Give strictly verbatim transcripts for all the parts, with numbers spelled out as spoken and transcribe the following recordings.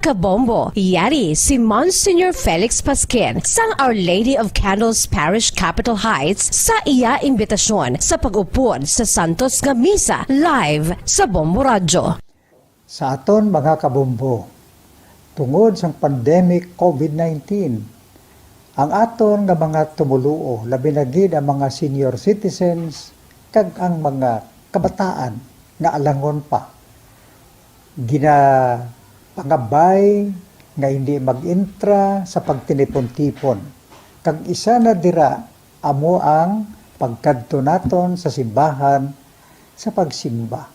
Kabombo, yari si Monsignor Felix Pasquin sang Our Lady of Candles Parish, Capitol Heights, sa iya imbitasyon sa pag-upod sa santos nga misa live sa Bombo Radyo. Sa aton mga kabombo, tungod sang pandemic COVID nineteen, ang aton nga mga tumoluo, labi na gid ang mga senior citizens kag ang mga kabataan nga alangon pa, ginapangabay nga hindi mag-entra sa pagtinipon-tipon. Kag isa na dira amo ang pagkadto naton sa simbahan sa pagsimba.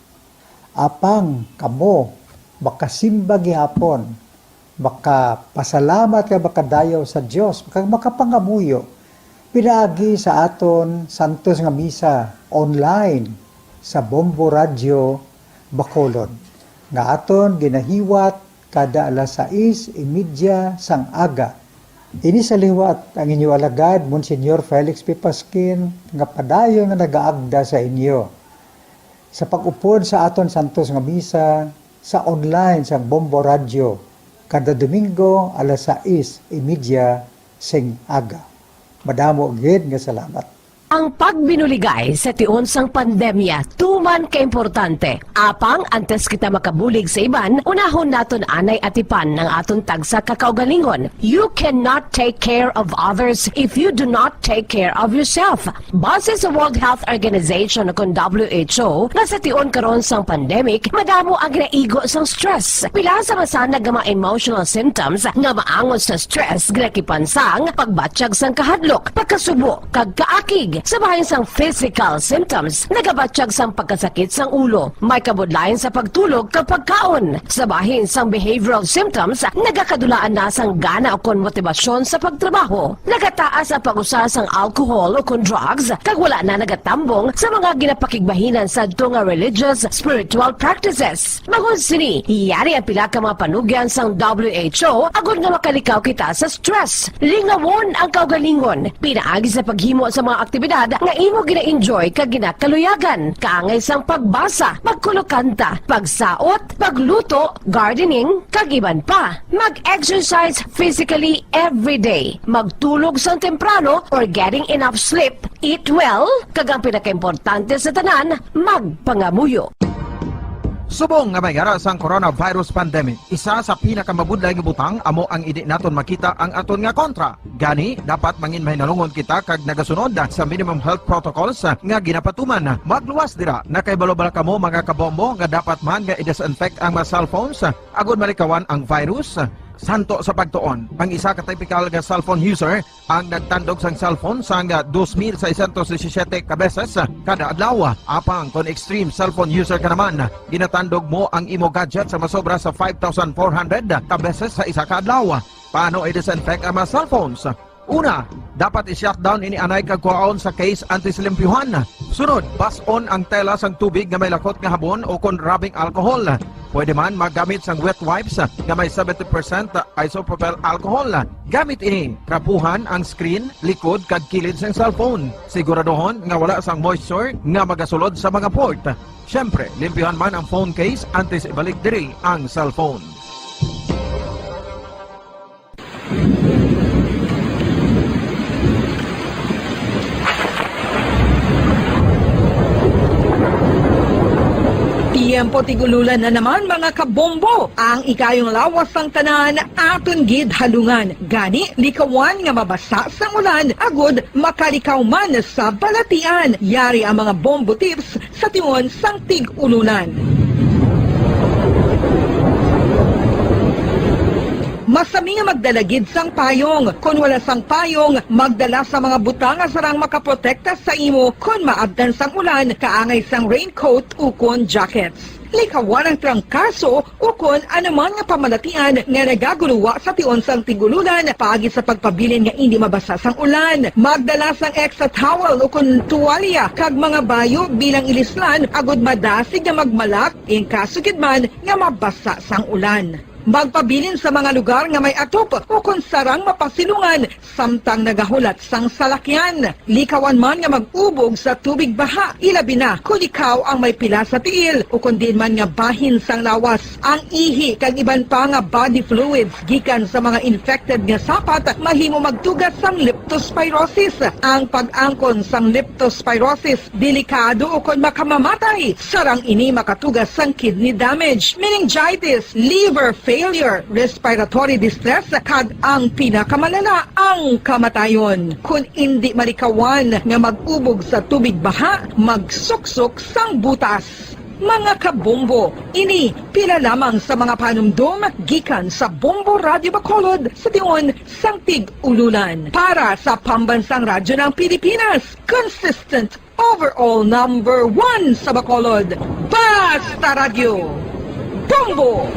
Apang kamo makasimba gihapon, makapasalamat kag makadayaw sa Dios, kag makapangamuyo pinaagi sa aton santos nga misa online sa Bombo Radyo Bacolod, nga aton ginahiwat kada alas sais y media sang aga. Ini sa liwat ang inyo alagad, Monsignor Felix P. Pasquin, nga padayon nga nagaagda sa inyo sa pag-upod sa aton santos nga misa sa online sang Bombo Radyo kada Domingo alas sais y media sing aga. Madamo gid nga salamat. Ang pagbinuligay sa tion sang pandemya tuman kaimportante. Apang antes kita makabulig sa iban, unahon naton anay atipan ang aton tagsa ka kaugalingon. You cannot take care of others if you do not take care of yourself. Base sa World Health Organization o kon W H O, nga sa tion karon sang pandemic, madamo ang ginaigo sang stress. Pila sa masanag nga mga emotional symptoms nga maangot sa stress ginakipan sang pagbatyag sang kahadlok, pagkasubo, kag kaakig. Sa bahin sang physical symptoms, nagabatyag sang pagkasakit sang ulo, may kabudlayan sa pagtulog kag pagkaon. Sa bahin sang behavioral symptoms, nagakadulaan na sang gana ukon motibasyon sa pagtrabaho. Nagataas ang pag-usa sang alcohol ukon drugs, kag wala na nagatambong sa mga ginapakigbahinan sadto nga religious, spiritual practices. Bangod sini, yari ang pila ka mga panugyan sang W H O agod nga makalikaw kita sa stress. Lingawon ang kaugalingon pinaagi sa paghimo sa mga aktibidad nga imo gina-enjoy kag ginakaluyagan, kaangay sang pagbasa, pagkulokanta, pagsaot, pagluto, gardening, kag iban pa. Mag-exercise physically every day. Magtulog sang temprano or getting enough sleep. Eat well, kag ang pinakaimportante sa tanan, magpangamuyo. Subong nga may ara sang coronavirus pandemic, isa sa pinakamabudlay nga butang amo ang indi naton makita ang aton nga kontra. Gani, dapat manginmahinalungon kita kag nagasunod sa minimum health protocols nga ginapatuman. Magluwas dira, nakahibalo bala kamo, mga kabombo, nga dapat man nga i-disinfect ang mga cellphones agod malikawan ang virus? Santo sa pagtuon, ang isa ka typical nga cellphone user ang nagtandog sang cellphone sang dos mil seiscientos disisiete ka beses kada adlaw. Apang kon extreme cellphone user ka naman, ginatandog mo ang imo gadget sa masobra sa five thousand four hundred ka beses sa isa ka adlaw. Paano i-disinfect ang mga cellphones? Una, dapat i-shutdown ini anay kag kuhaon sa case antes limpyuhan. Sunod, bas-on ang tela sang tubig nga may lakot nga habon o kon rubbing alcohol. Pwede man maggamit sang wet wipes nga may seventy percent isopropyl alcohol. Gamit ini, trapuhan ang screen, likod, kag kilid sang cellphone. Siguraduhon nga wala sang moisture nga magasulod sa mga port. Siyempre, limpyuhan man ang phone case antes ibalik diri ang cellphone. Tiyempo tig-ululan na naman, mga kabombo. Ang ikayong lawas sang tanan aton gid halungan. Gani, likawan nga mabasa sang ulan agud makalikaw man sa balatian. Yari ang mga bombo tips sa tion sang tig-ululan. Masami nga magdala gid sang payong. Kon wala sang payong, magdala sa mga butang nga sarang makaprotekta sa imo kon maabtan sang ulan, kaangay sang raincoat ukon jackets. Likawan ang trangkaso ukon anuman nga pamalatian nga nagaguluwa sa tion sang tig-ululan paagi sa pagpabilin nga indi mabasa sang ulan. Magdala sang extra towel ukon tuwalya kag mga bayo bilang ilislan agud madasig nga magmalak in kaso gid man nga mabasa sang ulan. Magpabilin sa mga lugar nga may atop ukon sarang mapasilungan samtang nagahulat sang salakyan. Likawan man nga mag-ubog sa tubig baha, ilabi na kon ikaw ang may pila sa tiil ukon diin man nga bahin sang lawas. Ang ihi kag iban pa nga body fluids gikan sa mga infected nga sapat mahimo magtuga sang leptospirosis. Ang pag-angkon sang leptospirosis delikado ukon makamamatay. Sarang ini makatuga sang kidney damage, meningitis, liver failure, respiratory distress, kag ang pinakamalala, ang kamatayon. Kon indi malikawan nga mag-ubog sa tubig baha, magsuksok sang butas. Mga kabombo, ini pila lamang sa mga panumdom gikan sa Bombo Radyo Bacolod sa tion sang Tig-Ululan. Para sa Pambansang Radyo ng Pilipinas, consistent overall number one sa Bacolod. Basta Radyo, Bombo!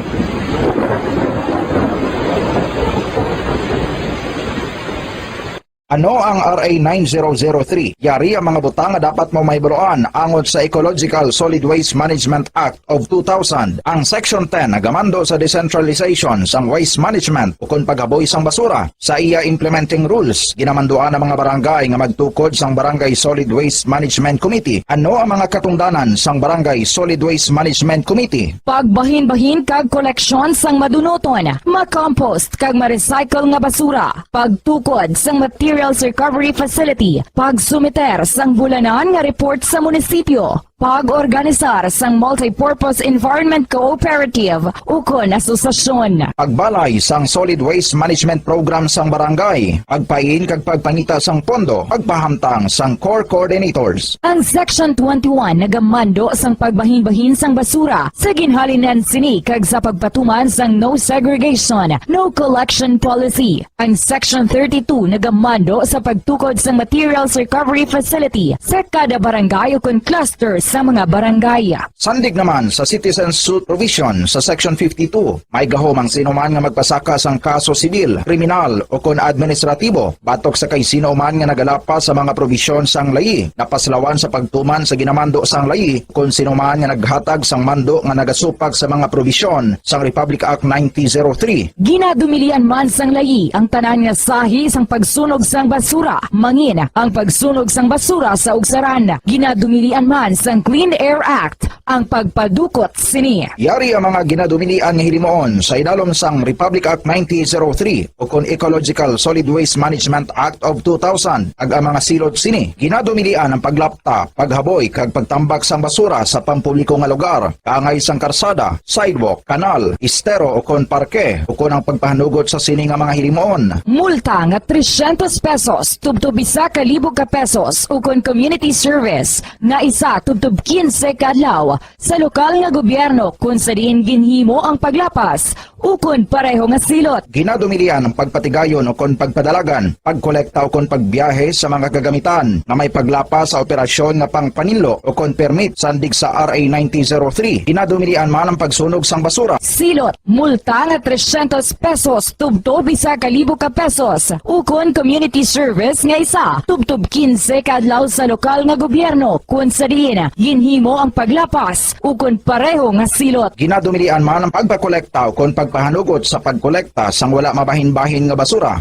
Ano ang R A nine zero zero three? Yari ang mga butang nga dapat mo mahibaluan angot sa Ecological Solid Waste Management Act of two thousand. Ang Section ten nagamando sa decentralization sang waste management ukon paghaboy sang basura. Sa iya implementing rules, ginamanduan ang mga barangay nga magtukod sang Barangay Solid Waste Management Committee. Ano ang mga katungdanan sang Barangay Solid Waste Management Committee? Pagbahinbahin kag koleksyon sang madunuton, ma-compost kag ma-recycle nga basura, pagtukod sang materials recovery facility, pagsumiter sang bulanan nga report sa munisipyo, pag-organisar sang multipurpose environment cooperative ukon asosasyon. Pagbalay sang solid waste management program sang barangay, pagpain kag pagpangita sang pondo, pagpahamtang sang core coordinators. Ang Section twenty-one nagamando sang pagbahinbahin sang basura sa ginhalinan sini kag sa pagpatuman sang no segregation, no collection policy. Ang Section thirty-two nagamando sa pagtukod sang materials recovery facility sa kada barangay ukon cluster sa mga barangay. Sandig naman sa citizen suit provision sa Section fifty-two, may gahom ang sino man nga magpasaka sang kaso sibil, kriminal, ukon administratibo batok sa kay sino man nga nagalapas sa mga probisyon sang layi, napaslawan sa pagtuman sa ginamando sang layi, kon sino man nga naghatag sang mando nga nagasupak sa mga probisyon sang Republic Act nineteen zero three. Ginadumilian man sang layi ang tanan nga sahi sang pagsunog sang basura, mangin ang pagsunog sang basura sa ugsaran. Ginadumilian man sang Clean Air Act ang pagpadukot sini. Yari ang mga ginadumilian nga hilimuon sa idalom sang Republic Act nineteen zero three ukon Ecological Solid Waste Management Act of two thousand, kag ang mga silot sini. Ginadumilian ang paglapta, paghaboy, kag pagtambak sang basura sa pampubliko nga lugar, kaangay sang karsada, sidewalk, kanal, estero, ukon parke, ukon ang pagpahanugot sa sini nga mga hilimuon. Multa nga trescientos pesos tubtob isa ka libo ka pesos, ukon community service nga isa tubtob quince ka adlaw sa lokal nga gobyerno kon sa diin ginhimo ang paglapas ukon pareho nga silot. Ginadumilian ang pagpatigayon ukon pagpadalagan, pagkolekta ukon pagbiyahe sa mga kagamitan nga may paglapas sa operasyon nga pangpaninlo ukon permit sandig sa R A nineteen zero three. Ginadumilian man ang pagsunog sang basura. Silot, multa nga trescientos pesos tubtob isa ka libo ka pesos, ukon community service nga isa tubtob quince ka adlaw sa lokal nga gobyerno kon sa diin ginhimo ang paglapas ukon pareho nga silot. Ginadumilian man ang pagpakolekta ukon pagpahanugot sa pagkolekta sang wala mabahinbahin nga basura.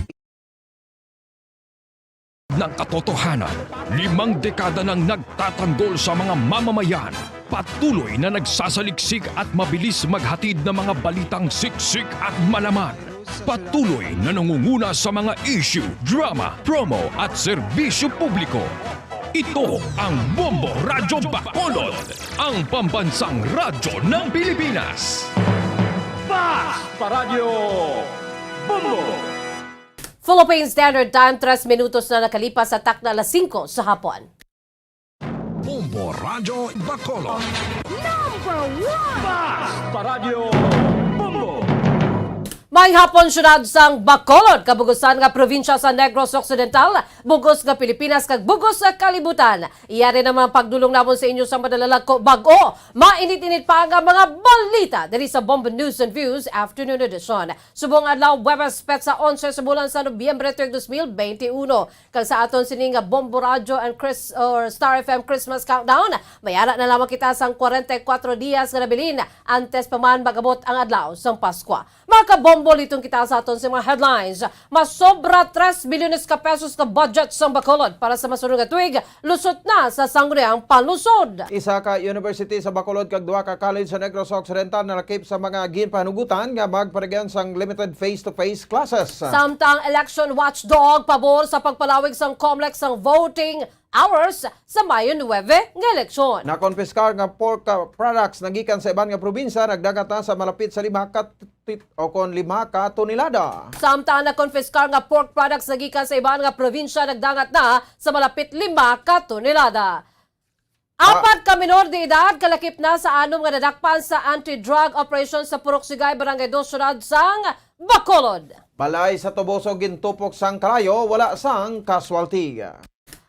Ng katotohanan, limang dekada nang nagtatanggol sa mga mamamayan, patuloy na nagsasaliksik at mabilis maghatid ng mga balitang siksik at malaman. Patuloy na nangunguna sa mga issue, drama, promo at serbisyo publiko. Ito ang Bombo Radyo Bacolod, ang pambansang radyo ng Pilipinas. Basta Radyo Bombo! Philippine Standard Time, tres minutos na nakalipas sa takna alas singko sa hapon. Bombo Radyo Bacolod. Number one! Basta Radyo Bombo! Maayong hapon, siyudad sang Bacolod, kabugusan nga probinsya sa Negros Occidental, bugos nga Pilipinas, kag bugos nga kalibutan. Iya rin ang mga pagdulong namon sa inyo sa madalalag ko bag-o. Mainit-init pa nga mga balita diri sa Bombo News and Views Afternoon Edition. Subong adlaw, Huwebes, petsa onse sa bulan sa Nobyembre, tuig dos mil benti uno. Kag sa aton sini nga Bombo Radyo and Chris, or Star F M Christmas Countdown, may ara na lamang kita sang kwarenta y kuwatro dias nga nabilin antes pa man mag-abot ang adlaw sang Paskwa. Mga kabombo, liton kita sa aton sa mga headlines. Masobra tres bilyones ka pesos ka budget sang Bacolod para sa masunod nga tuig, lusot na sa Sangguniang Panlungsod. Isa ka university sa Bacolod kag duha ka college sa Negros Occidental nalakip sa mga ginpahanugutan nga magparigyan sang limited face-to-face classes. Samtang election watchdog pabor sa pagpalawig sang COMELEC sang voting hours sa Mayo nuebe nga eleksyon. Nakonpiskar nga pork, ah, products nga gikan sa iban nga probinsya nagdangat na sa malapit sa lima ka ti-, o kon lima ka tonelada. Samtang nakonpiskar nga pork products nga gikan sa iban nga probinsya nagdangat na sa malapit lima ka tonelada. Ah. Apat ka minor de edad kalakip na sa anom nga nadakpan sa anti-drug operation sa Purok Sigay, Barangay Dos, siyudad sang Bacolod. Balay sa Toboso gintupok sang kalayo, wala sang casualty.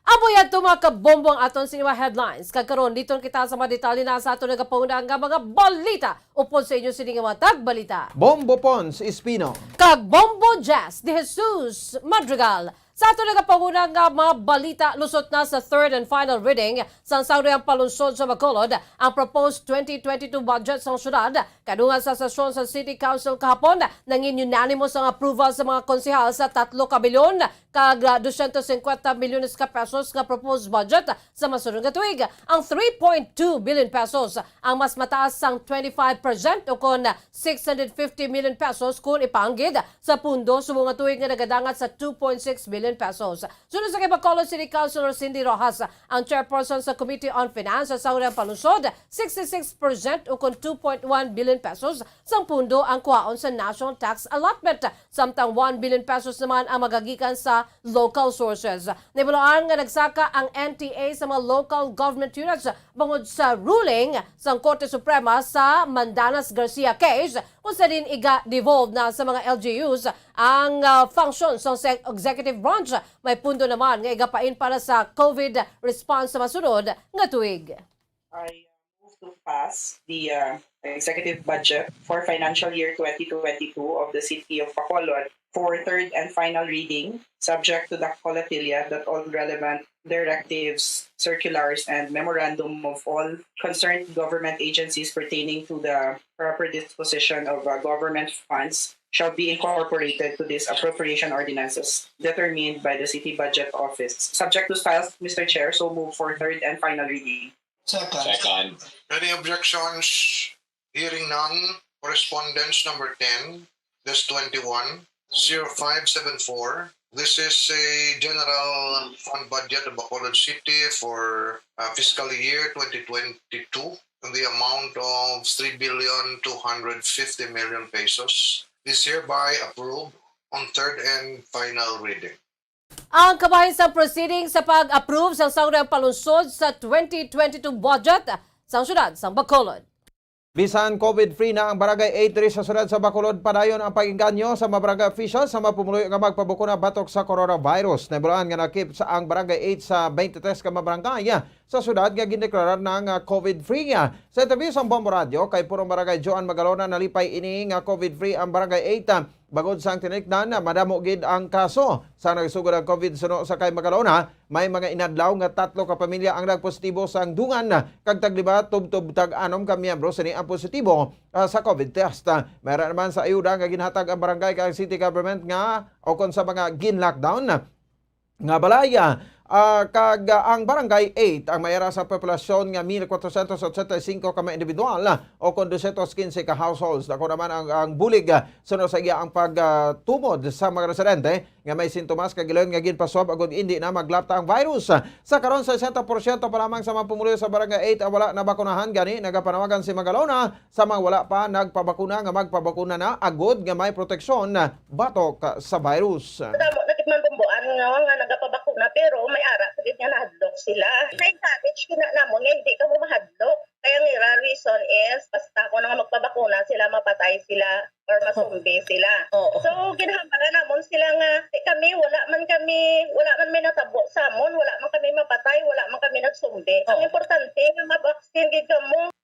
Amo yadto, mga kabombo, ang aton sini nga headlines. Kag karon, liton kita sa mga detalye na sa aton nagapanguna nga mga balita. Upod sa inyo sini nga mga tagbalita, Bombo Pons Espino kag Bombo Jazz de Jesus Madrigal. Sa aton nagapanguna nga mga balita, lusot na sa third and final reading sang Sangguniang Panlungsod sa Bacolod ang proposed twenty twenty-two budget sang siyudad. Kadungan sa sesyon sa City Council kahapon, nangin unanimous ang approval sa mga konsehal sa tatlo ka bilyon kag, ah, dosyentos singkwenta milyones ka pesos nga proposed budget sa masunod nga tuig. Ang three point two billion pesos ang mas mataas sang twenty-five percent, o kon six hundred fifty million pesos kon ipaanggid sa pundo subong nga tuig nga nagadangat sa two point six billion pesos. Suno sa kay Bacolod City Councilor Cindy Rojas, ang chairperson sa Committee on Finance sa Sangguniang Panlungsod, sixty-six percent, o kon two point one billion pesos, sang pundo ang kuhaon sa national tax allotment, samtang one billion pesos naman ang magagikan sa local sources. Nahibaluan nga nagsaka ang N T A sa mga local government units bangod sa ruling sang Korte Suprema sa Mandanas Garcia case, kung sa diin iga-devolve na sa mga L G Us ang, ah, function sang se-, executive branch. May pundo naman nga igapain para sa COVID response sa masunod nga tuig. I move to pass the, uh, executive budget for financial year twenty twenty-two of the City of Bacolod for third and final reading, subject to the colatilia that all relevant directives, circulars, and memorandum of all concerned government agencies pertaining to the proper disposition of, uh, government funds shall be incorporated to these appropriation ordinances determined by the City Budget Office. Subject to styles, Mister Chair, so move for third and final reading. Second. Second. Any objections? Hearing none, correspondence number ten dash twenty-one zero five seven four. This is a general fund budget of Bacolod City for, uh, fiscal year twenty twenty-two in the amount of three billion two hundred fifty million pesos. Is hereby approved on third and final reading. Ang kabahin sang proceeding sa pag-approve sang Sangguniang Panlungsod sa twenty twenty-two budget sang siyudad sang Bacolod. Bisan COVID-free na ang Barangay eight diri sa siyudad sa Bacolod, padayon ang pag-engganyo sa mga barangay officials sa mga pumuluyo nga magpabakuna batok sa coronavirus. Nahibaluan nga nakip sa ang Barangay eight sa twenty-three ka mga barangay sa siyudad nga gindeklarar na nga COVID-free. Sa interview sa Bombo Radyo kay Purong Barangay Joan Magalona, nalipay ini nga COVID-free ang Barangay eight. Bangod sang tinikdan, madamo gid ang kaso. Sa nagsugod ang COVID suno sa kay Magalona, may mga inadlaw nga tatlo ka pamilya ang nagpositibo sang dungan, kag taglima tubtob tag-anom ka miyembro sini ang positibo, ah, sa COVID test. May ara naman sa ayuda nga ginhatag ang barangay kag city government nga o kon sa mga gin-lockdown nga balay, ah, kag, ah, ang Barangay eight ang may ara sa populasyon nga mil kwatrocientos ochenta y cinco ka mga individual, ah, o kon dosyentos quince ka households. Dako naman ang, ang bulig, ah, suno sa iya ang pagtumod sa mga residente nga may sintomas kag gilayon nga ginpaswab agud indi na maglapta ang virus. Sa karon, sesenta porsyento pa lamang sa mga pumuluyo sa Barangay eight ang wala nabakunahan, gani nagapanawagan si Magalona sa mga wala pa nagpabakuna nga magpabakuna na agud nga may proteksyon batok sa virus. Damo na gid man bumbuan nga, nga nagapabakuna, pero may ara pa gid nga nahadlok sila. Na-encourage gid na namon nga hindi kamo mahadlok. Kaya ang ira reason is, basta kung nga magpabakuna sila, mapatay sila or masumbi sila. Oo. So, ginhambala namon sila nga, "Di kami, wala man kami, wala man may natabo sa amon, wala man kami mapatay, wala man kami nagsumbi. Ang Oo. importante nga mabaksin gid kamo."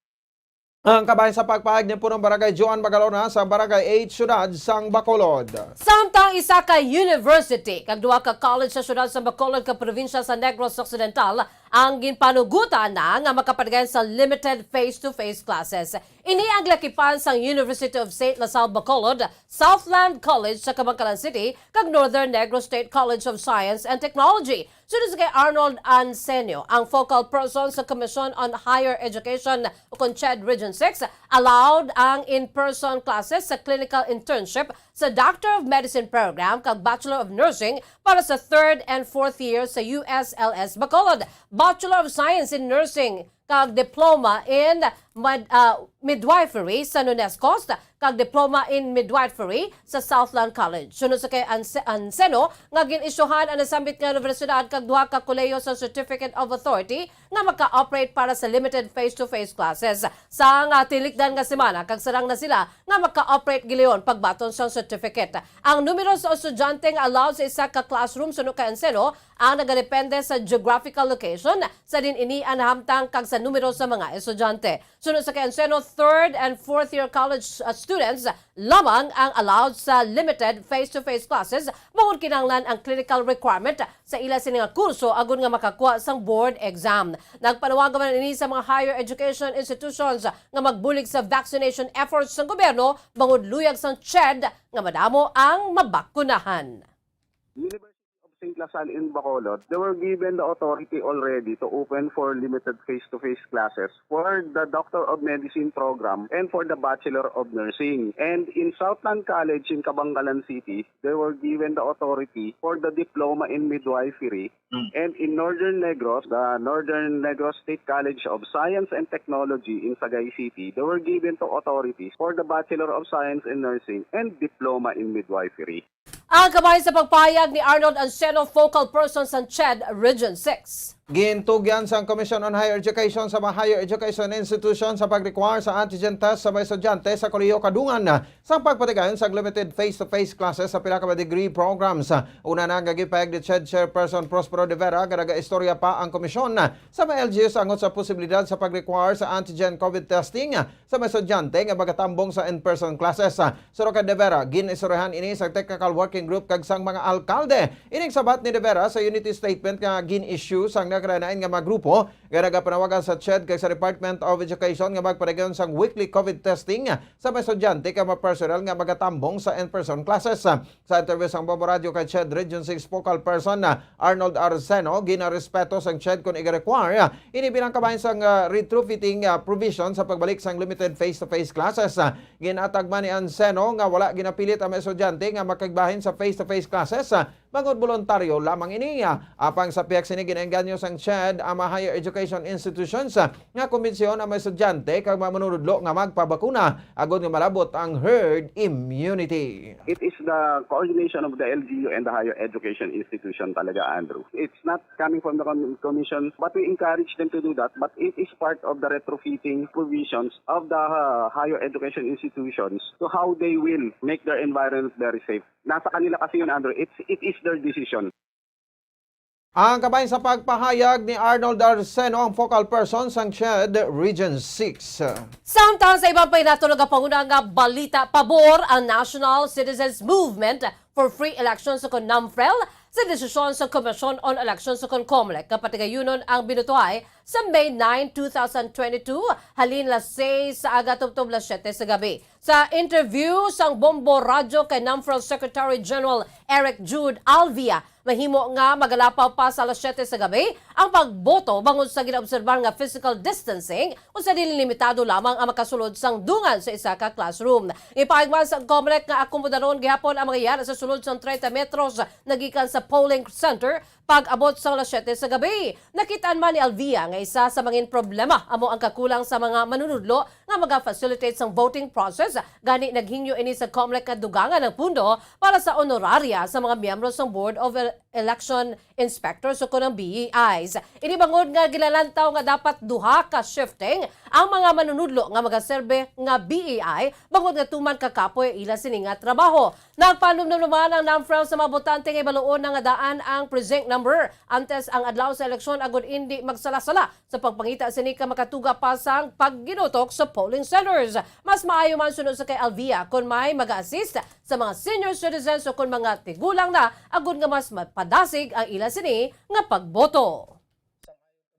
Ang kabahin sa pagpahayag ni Punong Barangay Joan Magalona sa Barangay eight Syudad sang Bacolod. Samtang isa ka university kag duha ka college sa syudad sa Bacolod ka probinsya sa Negros Occidental ang ginpanugutan na nga makapadayon sa limited face-to-face classes. Ini ang gilakipan sang University of Saint La Salle Bacolod, Southland College sa Kabankalan City, kag Northern Negros State College of Science and Technology. Suno sa kay Arnold Ansenio, ang focal person sa Commission on Higher Education, ukon CHED Region six, allowed ang in-person classes sa clinical internship sa Doctor of Medicine program kag Bachelor of Nursing para sa third and fourth year sa U S L S Bacolod, Bachelor of Science in Nursing kag Diploma in Mad-, ah, Midwifery sa Nunes Coast kag Diploma in Midwifery sa Southland College. Suno sa kay Anse-, Anseno nga gin-isyuhan ang nasambit nga universidad kag duha ka kolehiyo sa Certificate of Authority nga maka-operate para sa limited face-to-face classes. Sa nga tinikdan nga semana, kag sarang na sila nga maka-operate giliyon pagbaton sang certificate. Ang numero sa estudyante nga allowed sa isa ka classroom suno kay Anseno ang nagadepende sa geographical location sa diin ini nahamtang kag sa numero sa mga estudyante. Suno sa kay Anseno, third and fourth year college, uh, students lamang ang allowed sa limited face-to-face classes, bangod kinahanglan ang clinical requirement sa ila sini nga kurso agod nga makakuha sang board exam. Nagpanawagan man ini sa mga higher education institutions nga magbulig sa vaccination efforts sang gobyerno bangod luyag sang CHED nga madamo ang mabakunahan. University of Saint La Salle in Bacolod, they were given the authority already to open for limited face-to-face classes for the Doctor of Medicine program and for the Bachelor of Nursing. And in Southland College in Kabankalan City, they were given the authority for the Diploma in Midwifery. Mm. And in Northern Negros, the Northern Negros State College of Science and Technology in Sagay City, they were given to authorities for the Bachelor of Science in Nursing and Diploma in Midwifery. Ang kabahin sa pagpahayag ni Arnold Anseno, focal person sang CHED Region six. Gintugyan sang Commission on Higher Education sa mga higher education institution sa pag-require sa antigen test sa mga estudyante sa kolehiyo kadungan sang pagpatigayon sang limited face-to-face classes sa pila ka mga degree programs. Una na nga gipahayag ni CHED Chairperson Prospero De Vera nga nagaistorya pa ang komisyon sa mga L G Us angot sa posibilidad sa pag-require sa antigen COVID testing sa mga estudyante nga magatambong sa in-person classes. Suno kay De Vera, gin-istoryahan ini sa technical working group kag sang mga alkalde. Ining sabat ni De Vera sa unity statement nga gin-issue sang nagkalain-lain nga mga grupo nga nagapanawagan sa CHED kag sa Department of Education nga magpadayon sang weekly COVID testing sa mga estudyante kag mga personnel nga magatambong sa in-person classes. Sa interview sang Bombo Radio kay CHED Region six focal person na Arnold Arseno, ginarespeto sang CHED kon iga-require ini bilang kabahin sang, ah, retrofitting, ah, provision sa pagbalik sang limited face-to-face classes. Ah, ginatag man ni Arseno nga wala ginapilit ang mga estudyante nga makigbahin sa face-to-face classes, ah, bangod boluntaryo lamang ini. Ah, apang sa pihak sini, ginaengganyo sang CHED ang mga higher education institutions, ah, nga kumbinsiyon ang mga estudyante kag mga manunudlo nga magpabakuna agod nga malabot ang herd immunity. It is the coordination of the L G U and the higher education institution talaga, Andrew. It's not coming from the com-, commission, but we encourage them to do that. But it is part of the retrofitting provisions of the, uh, higher education institutions to how they will make their environment very safe. Nasa kanila kasi yun, Andrew. It's, it is their decision. Ang kabahin sa pagpahayag ni Arnold Arseno, ang focal person sang CHED Region six. Samtang sa iban pa, natulog ang panguna nga balita, pabor ang National Citizens Movement for Free Elections o kon NAMFREL sa desisyon sa Commission on Elections o kon COMELEC nga patigayunon ang binutuhay sa May nine, two thousand twenty-two, halin las seis sa aga tubtob las siete sa gabi. Sa interview sang Bombo Radyo kay NAMFREL Secretary General Eric Jude Alvia, mahimo nga magalapaw pa sa alas siete sa gabi ang pagboto bangod sa ginaobserbar nga physical distancing o sa dili limitado lamang ang makasulod sang dungan sa isa ka classroom. Ipahayag man sang COMELEC nga akomodaron gihapon ang mga yara sa sulod sang treinta metros nagikan sa polling center Pag-abot sang alas siyete sa gabi, nakitaan man ni Alvia nga isa sa mangin problema amo ang kakulang sa mga manunudlo nga maga-facilitate sang voting process. Gani, naghingyo ini sa Comelec nga dugangan ang pundo para sa honoraria sa mga miyembro sang Board of Ele-, Election Inspectors o kon ang B E Is. Ini bangod nga ginalantaw nga dapat duha ka shifting ang mga manunudlo nga magaserbe nga B E I, bangod nga tuman ka kapoy ila sini nga trabaho. Nagpanumdum naman ang NAMFREL sa mga botante nga ibaluon na nga daan ang precinct number antes ang adlaw sa eleksyon agud indi magsala-sala sa pagpangita sini ka makatuga pa sang pagginutok sa polling centers. Mas maayo man, suno sa kay Alvia, kon may mag-assist sa mga senior citizens o kon mga tigulang na, agud nga mas mapadasig ang ila sini nga pagboto.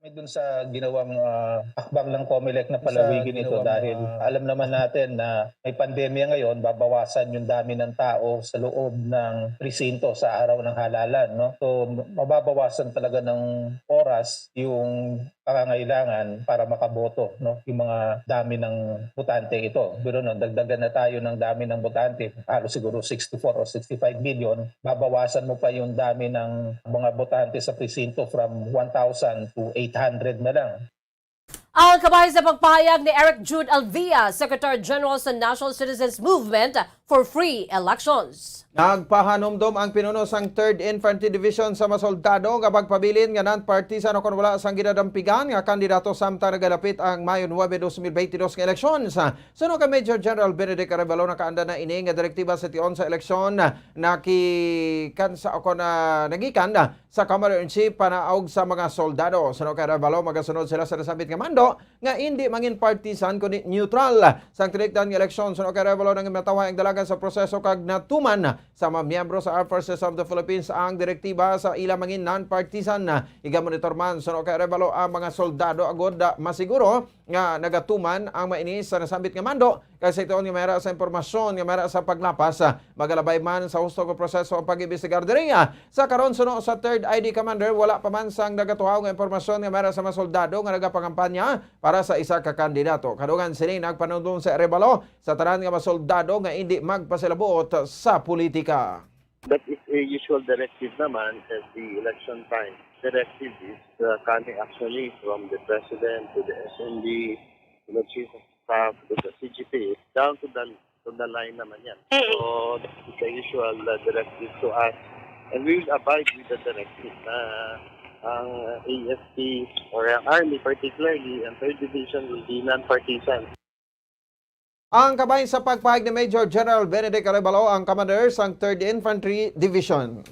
Kami dun sa ginawang, ah, hakbang ng Comelec na palawigin ito dahil alam naman natin na may pandemya ngayon, babawasan yung dami ng tao sa loob ng presinto sa araw ng halalan, no? So, mababawasan talaga ng oras yung pangangailangan para makaboto, no? Yung mga dami ng botante ito. Pero no, dagdagan na tayo ng dami ng botante, halos siguro sixty-four o sixty-five million, babawasan mo pa yung dami ng mga botante sa presinto from one thousand to eight hundred na lang. Ang kabahin sa pagpahayag ni Eric Jude Alvia, Secretary General sa National Citizens Movement for Free Elections. Nagpahanumdom ang pinuno sang Third Infantry Division sa mga soldado nga pagpabilin nga non-partisan o kon wala sang ginadampigan nga kandidato samtang nagadapit ang Mayo nuebe, dos mil beintidos nga eleksyon. Suno kay Major General Benedict Arevalo, nakaanda na ini nga direktiba sa tion sa eleksyon nakikan sa o kon, ah, nagikan sa Commander-in-Chief panaog sa mga soldado. Suno kay Arevalo, magasunod sila sa nasambit nga mando nga indi mangin partisan kundi neutral. Sang tinikdan nga eleksyon, suno kay Arevalo, nangin matawhay ang dalagan sa proseso kag natuman sa mga miyembro sa Armed Forces of the Philippines ang direktiba sa ila mangin non-partisan. Igamonitor man, suno kay Arevalo, ang mga soldado agud masiguro nga nagatuman ang mainis sa nasambit nga mando, kay sa tion nga may ara sa impormasyon nga may ara sa paglapas, ah, magalabay man sa husto nga proseso ang pag-imbestigar diri. Sa karon, suno sa Third I D Commander, wala pa man sang nagatuhaw nga impormasyon nga may ara sa mga soldado nga nagapangampanya para sa isa ka kandidato. Kadungan sini, nagpanumdom si Arevalo sa tanan nga mga soldado nga indi magpasilabuot sa politika. That is a usual directive naman every election time. Directive is uh, coming actually from the President to the S N D, to the Chief of Staff, to the C G P, down to the to the line naman yan. So, that is the usual uh, directive to us. And we will abide with the directive na ang A F P or ang Army particularly, ang Third Division will be non-partisan. Ang kabahin sa pagpahayag ni Major General Benedict Arevalo, ang commander sang Third Infantry Division.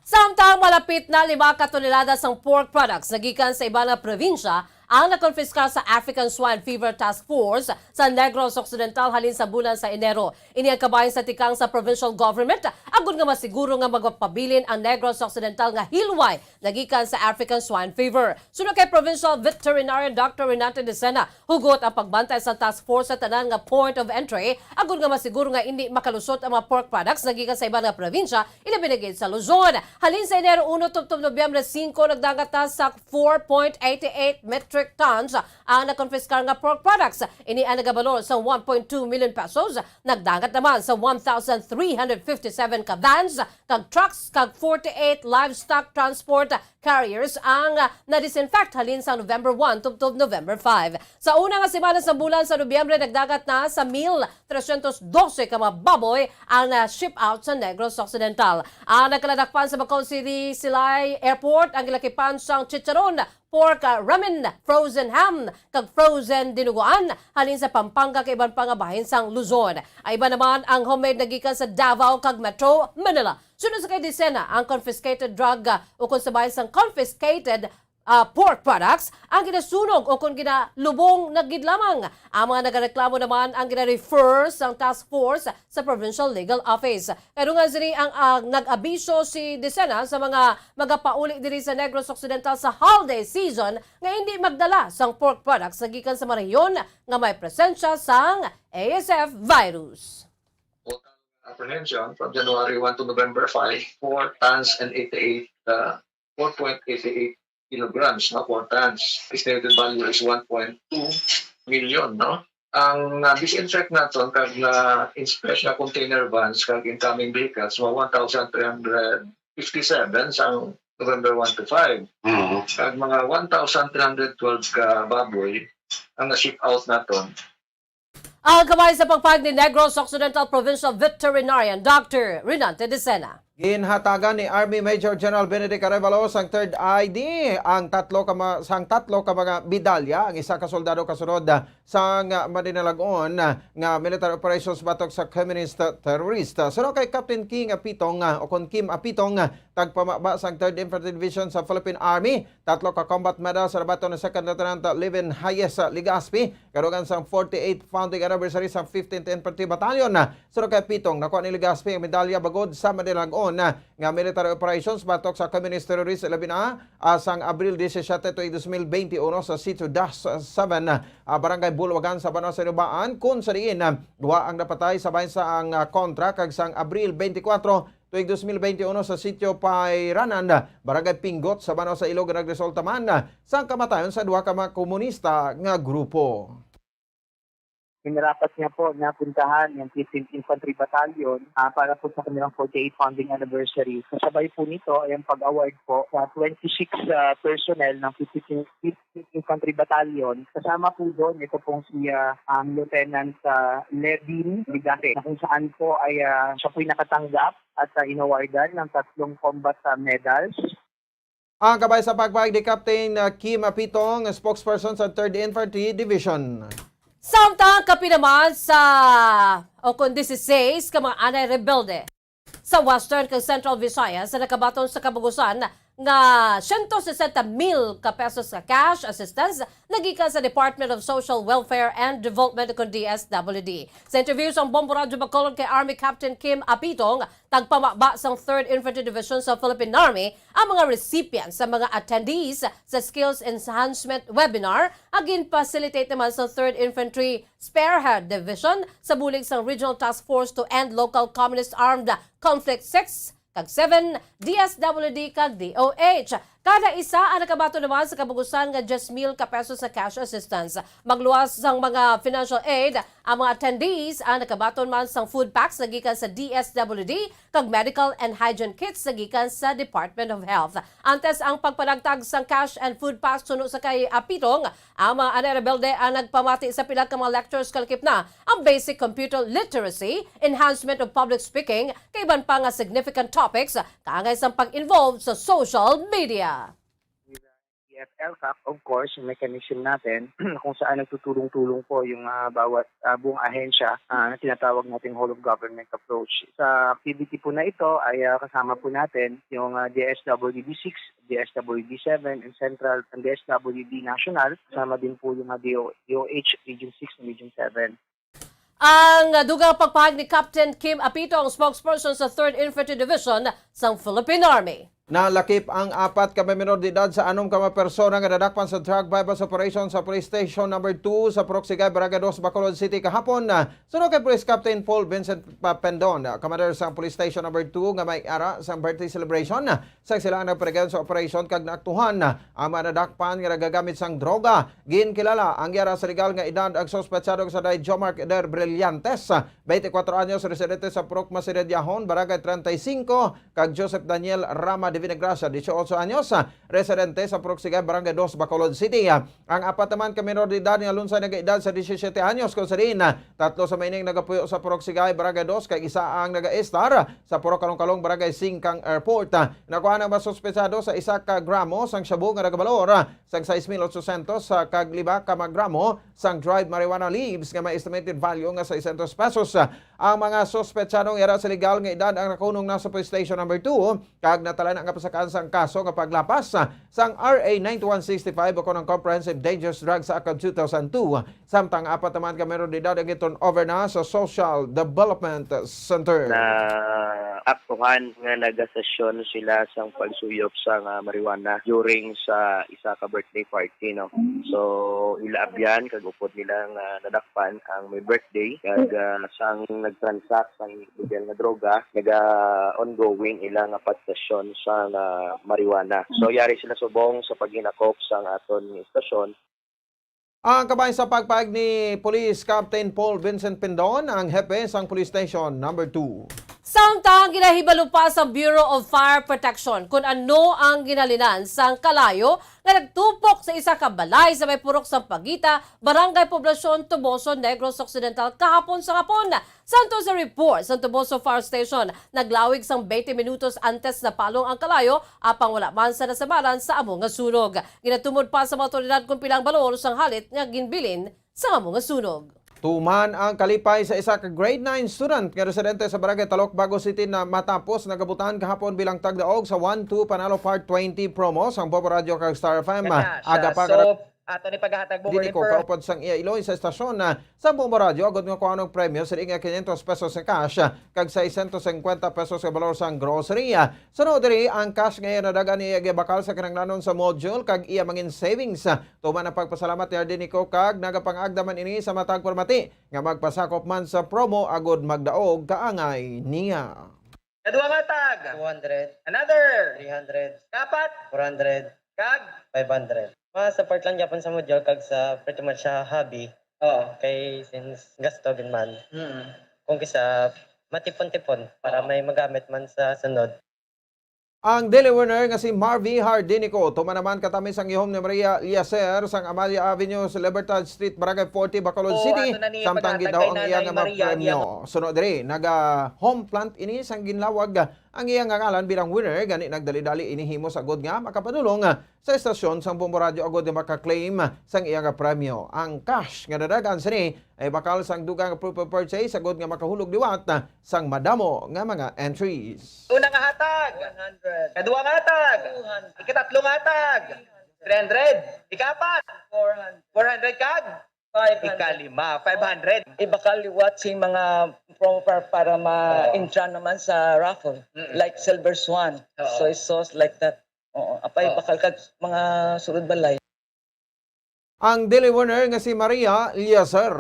Samtang malapit na lima ka tonelada sang pork products nagikan sa iban nga probinsya ang nakonpiskar sa African Swine Fever Task Force sa Negros Occidental halin sa bulan sa Enero. Ini ang kabahin sa tikang sa provincial government agud nga masiguro nga magpabilin ang Negros Occidental nga hilway nagikan sa African Swine Fever. Suno kay Provincial Veterinarian Doctor Renato Decena, hugot ang pagbantay sa task force sa tanan nga point of entry agud nga masiguro nga indi makalusot ang mga pork products nagikan sa iban nga probinsya, ilabi na gid sa Luzon. Halin sa Enero uno tubtob Nobyembre singko, nagdangat na sa four point eight eight metric tons ang nakonpiskar nga pork products. Ini ang nagabalor sa one point two million pesos. Nagdangat naman sa one thousand three hundred fifty-seven ka vans kag trucks kag forty-eight livestock transport carriers ang, ah, na-disinfect halin sa November one tubtob November five. Sa una nga semana sa bulan sa Nobyembre, nagdangat na sa mil tresyentos dose ka mga baboy ang na-ship out sa Negros Occidental. Ang nagkaladakpan sa Bacau City Silay Airport ang gilakipan sang chicharon, pork, ah, ramen, frozen ham, kag frozen dinuguan halin sa Pampanga kag iban pa nga bahin sang Luzon. Ang iban naman ang homemade nagikan sa Davao kag Metro Manila. Suno sa kay Decena, ang confiscated drug, ah, o kon sa bahin sang confiscated, ah, pork products ang ginasunog o kon ginalubong na gid lamang. Ang mga nagareklamo naman ang gina-refer sang task force sa Provincial Legal Office. Kadungan sini ang, ah, nag-abiso si Decena sa mga magapauli diri sa Negros Occidental sa holiday season nga indi magdala sang pork products nagikan sa mga rehiyon nga may presensya sang A S F virus. Apprehension from January one to November five, four tons and eighty-eight, uh, four point eight eight kilograms, no, four tons. Estimated value is one point two million, no? Ang na-disinfect naton kag na-inspect nga container vans kag incoming vehicles, mga one thousand three hundred fifty-seven sang November one to five. Mhm. Kag mga one thousand three hundred twelve ka baboy ang na-ship out naton. Ang kamay sa pagpahayag ni Negros Occidental Provincial Veterinarian Doctor Renante Decena. Ginhatagan ni Army Major General Benedict Arevalo sang third I D ang tatlo ka ma- sang tatlo ka mga medalya ang isa ka soldado kasunod, ah, sang, ah, madinalag-on, ah, nga military operations batok sa communist, ah, terrorist. Ah, suno kay Captain King Apitong, ah, o kon Kim Apitong, ah, tagpamaba sang Third Infantry Division sa Philippine Army, tatlo ka combat medals sa nabaton ni Second Lieutenant, ah, Levin Hayes, ah, Legaspi, kadugan sang forty-eighth founding anniversary sa fifteenth Infantry Battalion. Ah, suno kay Apitong, nakuha ni Legaspi ang medalya bangod sa madinalag-on, ah, nga military operations batok sa communist terrorist, labi na, ah, sang Abril disisiete tuig dos mil bente uno sa Sitio Das seven, ah, Barangay Bulwagan sa Banwa sa Inubaan, kun sa diin, ah, duha ang napatay sa bahin sa ang, ah, kontra, kag sang Abril bente kwatro tuig dos mil bente uno sa Sitio Pairanan, ah, Barangay Pinggot sa Banwa sa Ilog, nagresulta man, ah, sang kamatayon sa duha ka mga komunista nga grupo. Minarapat niya po napuntahan yung fifteenth Infantry Battalion, ah, para po sa kanilang forty-eighth founding anniversary. Kasabay po nito ay ang pag-award po sa twenty-six, ah, personnel ng fifteenth Infantry Battalion. Kasama po doon, ito pong si, ah, ang Lieutenant, ah, Levin Ligate, na kung saan po ay, ah, siya po'y nakatanggap at, ah, inawardan ng tatlong combat, ah, medals. Ang kamay sa pagpahayag ni Captain, uh, Kim Apitong, spokesperson sa Third Infantry Division. Samtang kapin naman sa, o kon dieciséis ka mga anay rebelde sa Western kag Central Visayas sa nakabaton sa kabugusan nga siyento sesenta mil ka pesos nga cash assistance nagikan sa Department of Social Welfare and Development, kon D S W D. Sa interview sang Bombo Radyo Bacolod kay Army Captain Kim Apitong, tagpamaba sang Third Infantry Division sa Philippine Army, ang mga recipients sa mga attendees sa Skills Enhancement Webinar nga gin-facilitate naman sa Third Infantry Spearhead Division sa bulig sang Regional Task Force to End Local Communist Armed Conflict six kag seven, D S W D kag D O H. Kada isa ang nakabaton naman sa kabugusan nga diyes mil ka pesos sa cash assistance. Magluwas sang mga financial aid ang mga attendees ang nakabaton man sang food packs nga gikan sa D S W D kag medical and hygiene kits nga gikan sa Department of Health. Antes ang pagpanagtag sang cash and food packs suno sa kay Apitong, ang mga anay rebelde ang nagpamati sa pila ka mga lectures kalakip na ang basic computer literacy, enhancement of public speaking, kay iban pa nga significant topics kaangay sang pag-involve sa social media. F L CAC, of course, yung mechanism natin kung saan nagtutulong-tulong po yung, ah, bawat, ah, buong ahensya, ah, na tinatawag nating whole of government approach. Sa activity po na ito ay, ah, kasama po natin yung, ah, D S W D six, D S W D seven, and Central, and D S W D National. Kasama din po yung, ah, D O, D O H Region six and Region seven. Ang dugang pagpahayag ni Captain Kim Apito, ang spokesperson sa Third Infantry Division sang Philippine Army. Nalakip ang apat ka mga menor de edad sa anom ka mga persona nga nadakpan sa drug buy-bust operation sa Police Station Number two sa Purok Sigay, Barangay Dos, Bacolod City kahapon. Suno kay Police Captain Paul Vincent Papendon, commander sa Police Station Number two nga may ara sa birthday celebration sa sila ang nagparegan sa operasyon kag naaktuhan ang mga nadakpan nga nagagamit sang droga. Ginkilala ang yara sa legal nga edad ang suspetsado sa day Jomark Eder Brillantes, twenty-four anyos, residente sa Purok Masiredyahon, Barangay treinta y cinco, kag Joseph Daniel Rama de Vinagracia, dieciocho anyos, residente sa Purok Sigay, Barangay dos, Bacolod City. Ang apat naman ka menor de edad nga lunsay nagaedad sa disisyete anyos, kung sa diin tatlo sa maining nagapuyo sa Purok Sigay, Barangay dos, kag isa ang nagaestar sa Purok Kalong-Kalong, Barangay Singkang Airport. Nakuha ang mga suspetsado sa isa ka gramo sang shabu nga nagabalor sang sais mil otsosyentos kag lima ka mga gramo sang dried marijuana leaves nga may estimated value nga seiscientos pesos. Ang mga suspetsadong yara sa legal nga edad ang nakunong na sa Police Station Number two kag natalana nga pasakaan sang kaso nga paglapas sang R A ninety-one sixty-five o kon ang Comprehensive Dangerous Drugs Act of two thousand two. Samtang apat naman ka menor de edad ang gi-turn over na sa Social Development Center. Naaktuhan nga nagasesyon sila sang pagsuyop sang, ah, marijuana during sa isa ka birthday party, no. So, ila abyan kag upod nila nga nadakpan ang may birthday kag, ah, sang nag-transact sang illegal nga droga, naga-ongoing ila nga pagsesyon sang, ah, marijuana. So, yari sila subong sa paghinakop sang aton nga istasyon. Ang kabahin sa pagpahayag ni Police Captain Paul Vincent Pindon, ang hepe sang Police Station Number two. Samtang ginahibalo pa sa Bureau of Fire Protection kung ano ang ginhalinan sang kalayo nga nagtupok sa isa ka balay sa may Purok Sampaguita, Barangay Poblacion, Toboso, Negros Occidental kahapon sa hapon. Santo sa report sa Toboso Fire Station, naglawig sang twenty minutos antes napalong ang kalayo, apang wala man sa nasamaran sa amo nga sunog. Ginatumod pa sa mga awtoridad kung pila ang balor sang halit nga ginbilin sa amo nga sunog. Tuman ang kalipay sa isa ka grade nine student nga residente sa Barangay Talok, Bago City na matapos nagabutan kahapon bilang tagdaog sa One Two Panalo Part twenty promo sang Bombo Radyo kag Star F M. Aga pa, so, ato ni paghatag mo, Dini ko kaupod sang iya iloy sa estasyon, ah, sa Bombo Radyo, agod nga kuhaon ang premyo sa nga quinientos pesos nga cash, ah, kag seiscientos cincuenta pesos nga balor sang grocery, ah. Sunod diri, ang cash nga iya nadad-an iya gibakal sa kinahanglanon sa module kag iya mangin savings, ah. Tuman ang pagpasalamat ni Ardenico kag nagapangagda man ini sa matag palamati nga magpasakop man sa promo agod magdaog kaangay niya. Kaduha nga tag. Two hundred. Another. Three hundred. Kapat. Four hundred. Kag? Five hundred. Mga support lang gyapon sa module kag sa pretty much sa hobby. Oo. Kay since gasto gid man. Mm. Kung kisa matipon-tipon para Oh. may magamit man sa sunod. Ang daily winner nga si Marvy Hardinico, tuman naman katamis ang ihom ni Maria Eliezer sang Amalia Avenue sa Libertad Street, Barangay forty, Bacolod Oo, City, ato na ni samtang paghatag gid daw kay ang iya Nanay nga mga Maria premyo. Eliezer. Sunod diri, naga home plant ini sang ginlawag ang iya nga ngalan bilang winner, gani nagdali-dali ini himo sagod nga makapadulong sa estasyon sang Bombo Radyo agod nga maka-claim sang iya nga premyo. Ang cash nga nadad-an sini ay bakal sang dugang proof of purchase, sagod nga makahulog liwat sang madamo nga mga entries. Una nga hatag. One hundred. Kaduha nga hatag. Two hundred. Ikatatlo nga hatag. Three hundred. Ikapat. Four hundred. Four hundred kag? Five hundred. Ikalima, five hundred. Ibakal liwat sing mga promo para, para Oo. ma-entra naman sa raffle. Mm-mm. Like Silver Swan. Oo. Soy sauce, like that. Oo, apay Oo. bakal kag mga sulod balay. Ang daily winner nga si Maria Eliezer.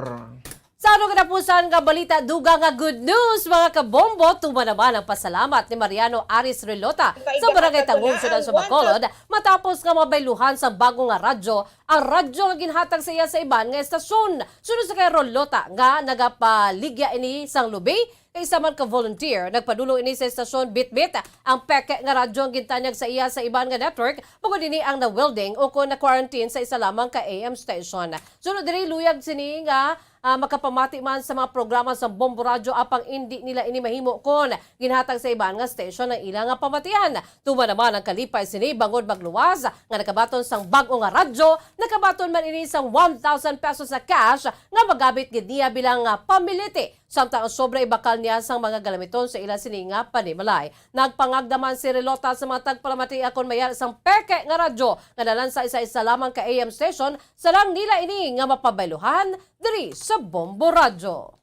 Sa ano katapusan nga balita, dugang nga good news, mga kabombo, tuman naman ang pasalamat ni Mariano Aris Relota sa Barangay Tangub, Siyudad sa Bacolod, matapos nga mabayluhan sa bago nga radyo ang radyo nga ginhatag sa iya sa iban nga estasyon. Sunod sa kay Relota nga nagapaligya ini sang lubi, kay isa man ka volunteer, nagpadulong ini sa estasyon bitbit ang peke nga radyo ang gintanyag sa iya sa iban nga network, bangod ini ang na-welding o kon na-quarantine sa isa lamang ka A M station. Sunod diri, luyag sini nga, ah, makapamati man sa mga programa sa Bombo Radyo, apang indi nila ini mahimo kon ginhatag sa iban nga station ang ila nga pamatian. Tuman naman ang kalipay sini bangod magluwas nga nakabaton sang bag-o nga radyo, nakabaton man ini sang one thousand pesos na cash nga magamit gid niya bilang, ah, pamilete. Samtang ang sobra ibakal niya sang mga galamiton sa ila sini nga panimalay. Nagpangagda man si Relota sa mga tagpalamati kon may-ari sang peke nga radyo nga nalansa isa-isa lamang ka A M station, sarang nila ini nga mapabayluhan diri sa Bombo Radyo.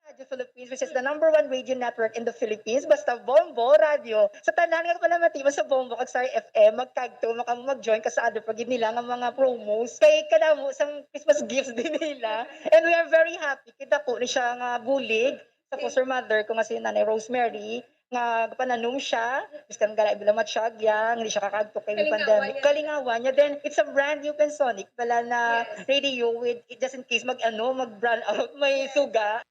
Radio Philippines, which is the number one radio network in the Philippines, basta Bombo Radyo. Sa tanan nga palamati mo sa Bombo kag Star F M, magkagto, maka-, mag-join ka sa other pa gid nila nga mga promos. Kay kadamo sang Christmas gifts din nila. And we are very happy. Kita ko ni siya nga bulig sa foster mother ko nga si Nanay Rosemary, nga pananom siya, biskan gala bilang matsyag yang, hindi siya kakagto kay may Kalingawan pandemic. Niya. Kalingawan niya. Then, it's a brand new Pensonic pala na Yes. radio with, just in case mag, ano, mag-brownout, may Yes. suga.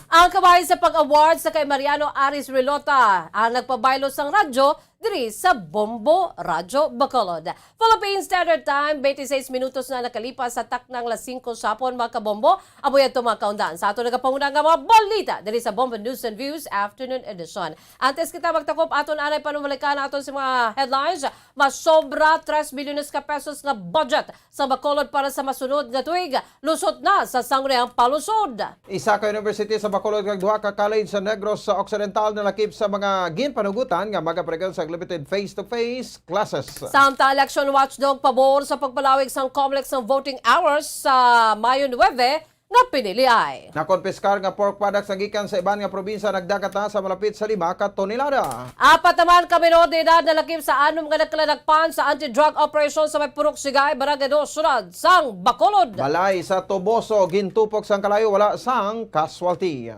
Ang kabahin sa pag-award sa kay Mariano Aris Relota ang nagpabaylo sang radyo diri sa Bombo Radyo Bacolod. Philippine Standard Time, twenty-six minutos na nakalipas sa taknang las singko sa hapon, mga kabombo. Amo yadto, mga kaundan, sa ato nagapanguna nga mga balita diri sa Bombo News and Views Afternoon Edition. Antes kita magtakop, aton anay panumalikan aton sa mga headlines. Masobra tres bilyones ka pesos nga budget sa Bacolod para sa masunod nga tuig, lusot na sa Sangguniang Palusod. Isa ka university sa Bacolod kag duha ka college sa Negros Occidental nalakip sa mga ginpanugutan nga magaparegon sa limited face-to-face classes. Samtang election watchdog pabor sa pagpalawig sang Comelec sang voting hours sa Mayo nuebe, nga piniliay. Nakonpiskar nga pork products nga gikan sa iban nga probinsya nagdagat na sa malapit sa lima ka tonelada. Apat naman ka menor de edad nalakip sa anom nga nagkaladakpan sa anti-drug operation sa may Purok Sigay, Barangay Dos, Siyudad sang Bacolod. Balay sa Toboso gintupok sang kalayo, wala sang casualty.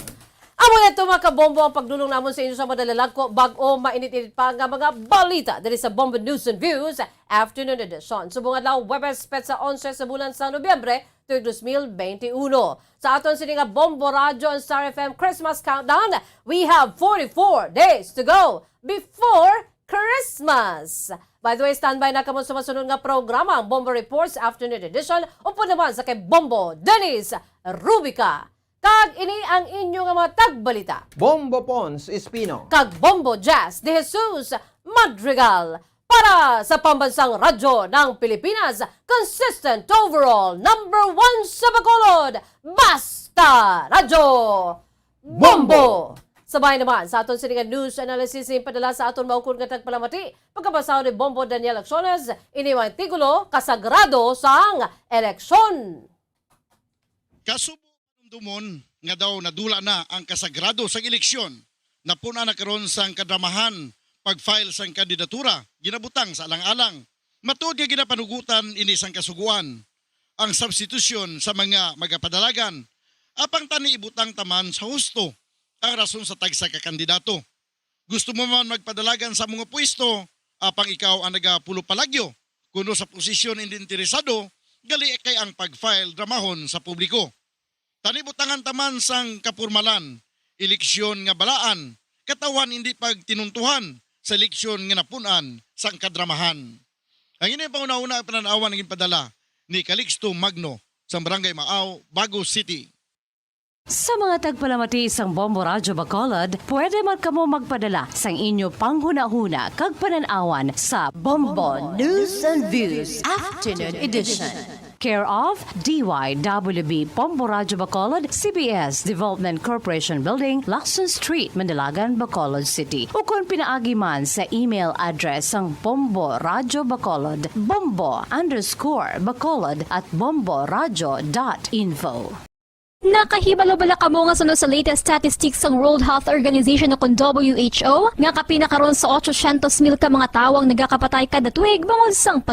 Amo na ito, mga kabombo, ang pagdulong namon sa inyo sa madalalagko bag-o mainit-init pa nga mga balita diri sa Bombo News and Views Afternoon Edition. Subong adlaw, Huwebes, petsa onse sa bulan sa Nobyembre, tuig dos mil benti uno. Sa aton sini nga Bombo Radyo and Star F M Christmas Countdown, we have forty-four days to go before Christmas. By the way, standby na kamo sa masunod nga programa, ang Bombo Reports Afternoon Edition, upod naman sa kay Bombo Dennis Rubica. Kag ini ang inyo nga mga tagbalita. Bombo Pons Espino. Kag Bombo Jazz de Jesus Madrigal. Para sa Pambansang Radyo ng Pilipinas, consistent overall number one sa Bacolod, Basta Radyo Bombo! Sabay naman sa aton sini nga news analysis, ipadala sa aton maukod nga tagpalamati, pagkabasa ni Bombo Daniel Acciones, ini ang titulo, Kasagrado sang Eleksyon. Kasubo panumdumon nga daw nadula na ang kasagrado sang eleksyon, napun-an na karon sang kadramahan pag-file sang kandidatura, ginabutang sa alang-alang. Matuod nga ginapanugutan ini sang Kasugoan ang substitusyon sa mga magapadalagan, apang tani ibutang ta man sa husto ang rason sa tagsa ka kandidato. Gusto mo man magpadalagan sa mga pwesto, apang ikaw ang nagapulupalagyo kuno sa posisyon hindi interesado, gali kay ang pag-file dramahon sa publiko. Tani butangan ta man sang kapormalan, eleksyon nga balaan, katawhan hindi pagtinuntuhan sa eleksyon nga napun-an sang kadramahan. Ang ini panghunahuna ang panan-awan nga ginpadala ni Calixto Magno sa Barangay Maaw, Bago City. Sa mga tagpalamati sang Bombo Radyo Bacolod, pwede man kamo magpadala sang inyo panghunahuna kag panan-awan sa Bombo News and Views Afternoon Edition. Care of D Y W B Bombo Radyo Bacolod, C B S Development Corporation Building, Lacson Street, Mandilagan, Bacolod City. Ukon pinaagi man sa email address sang Bombo Radyo Bacolod, bombo underscore bacolod at bomboradyo dot info. Nakahibalo bala kamo nga suno sa latest statistics sang World Health Organization o kon W H O, nga kapin na karon sa otsosyentos mil ka mga tawo ang nagakapatay kada tuig bangod sang pag